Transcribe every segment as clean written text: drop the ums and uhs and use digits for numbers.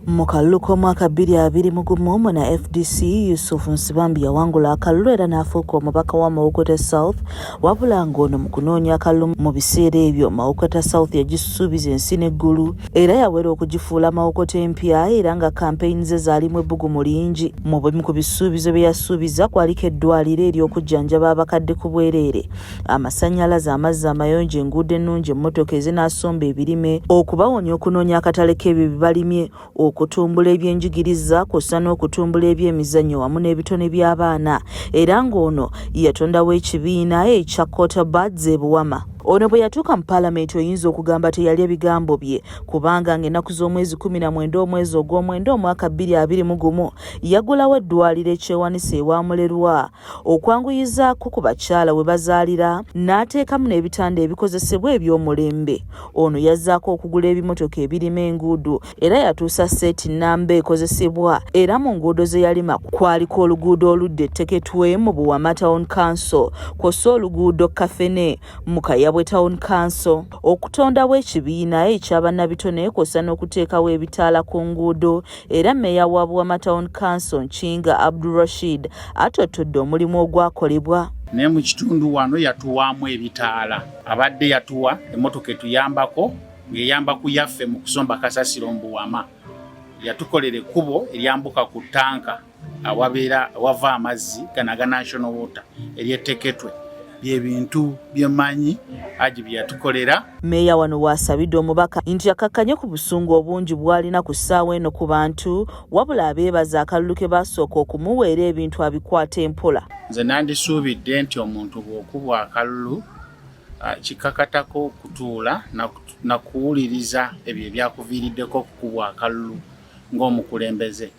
Mu kalulu k'omwaka 2021 mu na FDC, Yusuf Nsibambi yawangula akalulu era n'afuuka omubaka wa Mawokota South, wabula ng'ono mu kunoonya akalulu mu biseera ebyo Mawokota South yagisuubiza ensi n'eggulu era yawera okugifuula Mawokota empya era nga kampeyini ze zaalimu ebbugumu lingi. Mu bimu ku bisuubizo bye yasuubiza kwaliko eddwaliro ery'okujjanjaba abakadde ku bwereere, amasannyalaze, amazzi amayonjo, enguudo ennungi, emmotoka ezinaasomba ebirime okubawonya okunoonya akatale k'ebyo bye balimye, okutumbula ebyenjigiriza kw'ossa n'okutumbula ebyemizannyo wamu n'ebitone by'abaana era ng'ono yatondawo ekibiina ekya Quarter Birds e Buwama. Ono bwe yatuuka mu palamenti oyinza okugamba teyalya bigambo bye kubanga ng'ennaku z'omwezi 19 omwezi ogw'omwenda omwaka 2021 yagulawo eddwaliro ekyewanisa ewa Mulerwa okwanguyizaako ku bakyala we bazaalira n'ateekamu n'ebitanda ebikozesebwa eby'omulembe. Ono yazzaako okugula ebimotoka ebirima enguudo era yatuusa seeti nnamba ekozesebwa era mu nguudo ze yalima kwaliko oluguudo oludda e Teketwe mu Buwama Town Council kw'ossa oluguudo Kafene mu Kayabwe Town Council, okutondawo ekibiina ekya bannabitone kw'ossa n'okuteekawo ebitaala ku nguudo. Era mmeeya wa Buwama Town Council Nkinga Abdulrashid atottodde omulimu ogwakolebwa. Naye mu kitundu wano yatuwaamu ebitaala, abadde yatuwa emmotoka etuyambako ng'eyamba ku yaffe mu kusomba kasasiro mu Buwama, yatukolera ekkubo eryambuka ku ttanka awabeera awava amazzi gano aga National Water ery'e Teketwe. Byebintu byemmanyi Haji bye yatukolera. Meeya wano waasabidde omubaka nti akakkanye ku busungu obungi bw'alina ku ssaawa eno ku bantu, wabula abeebaza akalulu ke baasooka okumuwa era ebintu abikwata empola. Nze nandisuubidde nti omuntu bw'okubwa akalulu kikakatako okutuula nakuwuliriza ebyo ebyakuviiriddeko okukubwa akalulu ng'omukulembeze.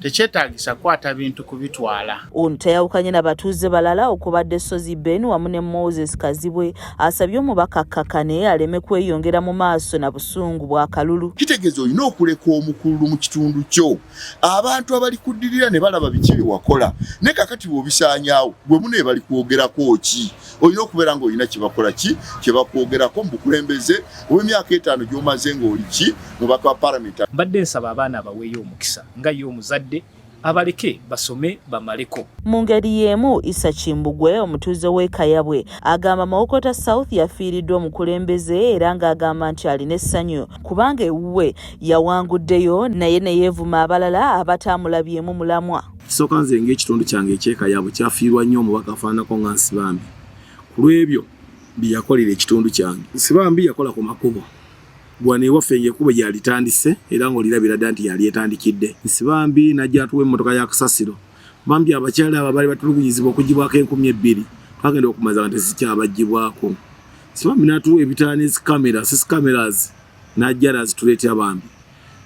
Tekyetaagisa kukwata bintu kubitwala. Ono tayawukanye na batuuze balala okubadde Ssozi Ben wamu ne Moses Kazibwe asabye omubaka akkakane aleme kweyongera mu maaso na busungu bwa kalulu. Kitegeeza olina okuleka omukululu mu kitundu kyo abantu abalikuddirira ne balaba biki bye wakola, naye kakati bw'obisaanyaawo gwe mune bali kwogerako ki? Olina okubeera ng'olina kye bakola ki kye bakwogerako mu bukulembeze obw'emyaka 5 gy'omaze ng'oli ki mubaka wa palamenti. Mbadde nsaba abaana abaweeyo omukisa nga ye omuzadde abaleke basome bamaleko. Mu ngeri y'emu Issa Kimbugwe omutuuze w'e Kayabwe agamba Mawokota South yafiiriddwa omukulembeze era ng'agamba nti alina essanyu kubanga ewuwe yawanguddeyo naye ne yeevuma abalala abataamulabyemu mulamwa. Kisooka nze ng'ekitundu kyange eky'e Kayabwe kyafiirwa nnyo omubaka afaananako nga Nsibambi ku lw'ebyo bye yakolera ekitundu kyange. Nsibambi yakola ku makubo. Wano ewaffe ng'ekkubo gy'alitandise era ng'olirabira ddala nti yaalyetandikidde. Nsibambi n'ajja atuwa emmotoka ya kasasiro. Bambi abakyala abo abaali batulugunyizibwa okuggyibwako 2000 twagenda okumaza nga tezikyabaggibwako. Nsibambi n'atuwa ebitaala ne zi kamera, CC cameras n'ajja n'azituleetera bambi.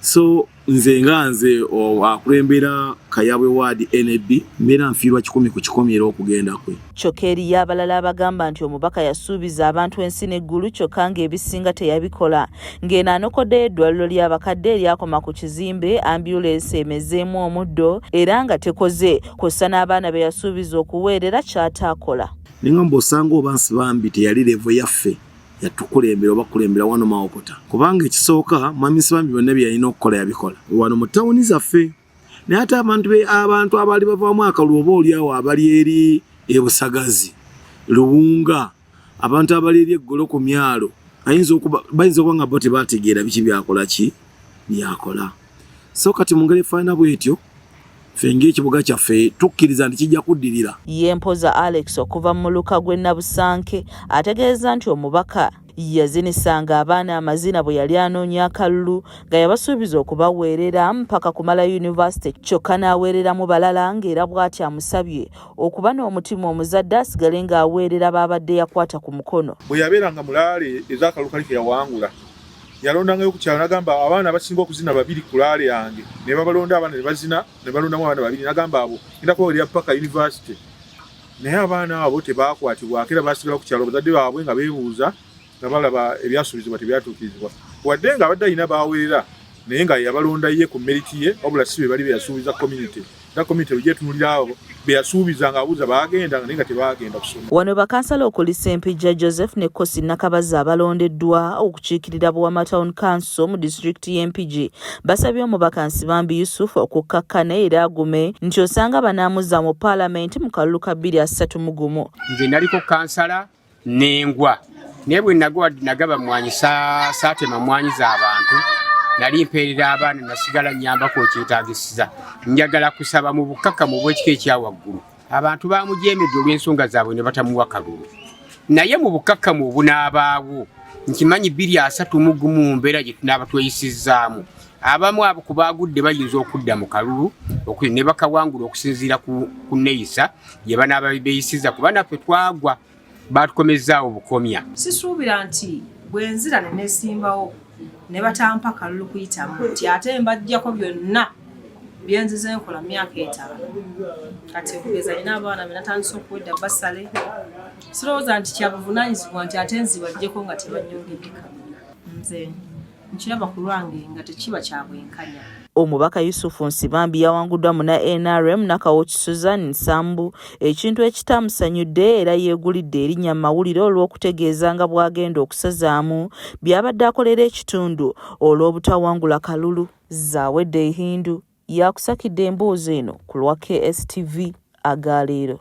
So nze nga nze akulembera Kayabwe Ward NAB mbeera nfiirwa 100 ku 100 era okugenda kwe. Kyokka eriyo abalala abagamba nti omubaka yasuubiza abantu ensi n'eggulu kyokka ng'ebisinga teyabikola ng'eno anokoddeyo eddwaliro ly'abakadde eryakoma ku kizimbe, ambyulensi emezeemu omuddo era nga tekoze kw'ossa n'abaana be yasuubiza okuweerera ky'ataakola. Ne ngamba osanga oba Nsibambi teyali level yaffe yatukulembera oba kukulembera wano Mawokota, kubanga ekisooka Mwami Nsibambi byonna bye yalina okukola yabikola wano mu tawuni zaffe, naye ate abantu be abantu abaali bavaamu akalulu oba oli awo abali eri e Busagazi, Luwunga, abantu abali eri eggolo ku myalo bayinza okuba nga bo tebategeera biki byakola ki byakola. So kati mu ngeri efaanana bwetyo ffe ng'ekibuga kyaffe tukkiriza nti kijja kuddirira. Ye Mpoza Alex okuva mu muluka gw'e Nabusanke ategeeza nti omubaka yazinisanga abaana amazina bwe yali anoonya akalulu nga yabasuubiza okubaweerera mpaka kumala yunivasite kyokka n'aweereramu balala ng'era bw'ati amusabye okuba n'omutima omuzadde asigale ng'aweerera b'abadde yakwata ku mukono. Bwe yabeeranga mu laale ez'akalulu kali ke yawangula yalondangayo ku kyalo n'agamba abaana abasinga okuzina babiri ku laale yange ne babalonda abaana ne bazina ne balondamu abaana babiri n'agamba abo ngenda kubawerera paka yunivasite, naye abaana abo tebaakwatibwako era baasigala ku kyalo bazadde baabwe nga beebuuza nga balaba ebyasuubizibwa tebyatuukirizibwa wadde nga abadde alina baawerera naye nga yabalonda ye ku merit ye wabula si be bali be yasuubiza community. Era komite bwe abo be yasuubiza ng'abuuza baagenda naye nga tebaagenda kusoma. Wano bakansala okuli Ssempijja Joseph ne Kosi Nakabaza abalondeddwa okukiikirira Buwama Town Council mu disitulikiti y'e Mpigi basabye omubaka Nsibambi Yusuf okukkakkana era agume nti osanga banaamuzza mu paalamenti mu kalulu ka 2031. Nze naliko kansala nengwa naye bwe nagwa nagaba mwanyi saatema mwanyi z'abantu nali mpeerera abaana nasigala nyambako okyetagisiza njagala kusaba mu bukkakkamu obw'ekika ekya waggulu abantu bamujeemedde olw'ensonga zaabwe ne batamuwa kalulu naye mu bukkakkamu obunaabaawo nkimanyi 2031 mu mbeera gye tunaaba tweyisizzaamu abamu abo ku baagudde bayinza okudda mu kalulu ne bakawangula okusinziira ku nneeyisa gye banaaba beeyisiza kuba naffe twagwa baatukomezzaawo bukomya. Sisuubira nti bwe nzira ne neesimbawo ne batampa kalulu kuyitamu nti ate mbaggyako byonna bye nzize nkola mu myaka etaano. Kati okugeza nina abaana be natandise okuwedda basale, sirowooza nti kya buvunaanyizibwa nti ate nzibaggyeko nga tebannyongedde kalulu. Nze nkiraba ku lwange nga tekiba kya bwenkanya. Omubaka Yusufu Nsibambi yawanguddwa muna nrm Nakawuki Suzan Nsambu ekintu ekitaamusanyudde era yeegulidde erinnya mu mawulire olw'okutegeeza nga bw'agenda okusazaamu by'abadde akolera ekitundu olw'obutawangula kalulu. Zawedde Ihindu yaakusakidde emboozi eno ku lwa KSTV Agaleero.